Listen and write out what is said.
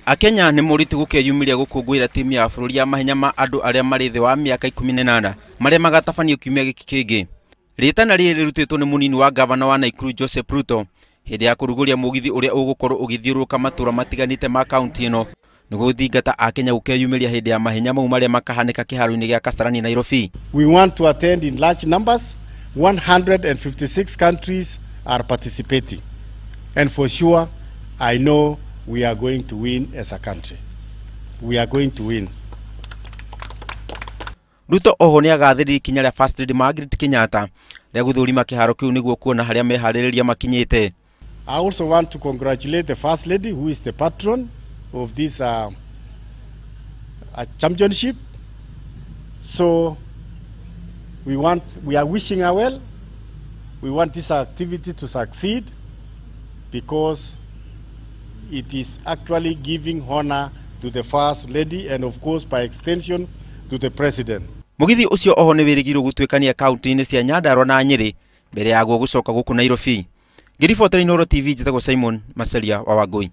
Akenya nĩ morĩtio gũkeyumĩria gũkũngũĩra timu ya bũrũri ya mahenya ma andũ arĩa marĩ thĩ wa mĩaka 18 marĩa magatabanio kiumia gĩkĩ kĩngĩ. Rĩtana rĩrĩ rĩrutĩtwo nĩ mũnini wa gavana wa Nakuru Joseph Ruto hĩndĩ ya kũrugũria mũgithi ũrĩa ũgũkorwo ũgĩthiũrũrũka matũra matiganĩte ma kaunti ĩno nĩguo gũthingata Akenya gũkeyumĩria hĩndĩ ya mahenya mau marĩa makahanĩka kĩharo-inĩ gĩa Kasarani Nairobi. We want to attend in large numbers. 156 countries are participating. And for sure, I know we are going to win as a country. We are going to win. Ruto oho nĩ agathĩrĩria ikinya rĩa First Lady Margaret Kenyatta rĩa gũthũrima kĩharo kĩu nĩguo kuona harĩa meharĩrĩria makinyĩte. I also want to congratulate the First Lady, who is the patron of this championship. So we are wishing her well. We want this activity to succeed because it is actually giving honor to the First Lady and, of course, by extension, to the President. Mũgithi ũcio oho nĩ wĩrĩgĩrĩirwo gũtuĩkania kaunti-inĩ cia Nyandarua na Nyĩrĩ mbere yaguo gũcoka gũkũ Nairobi. Ngĩribotera Inooro TV, njĩtagwo Simon Maceria wa Wangũi.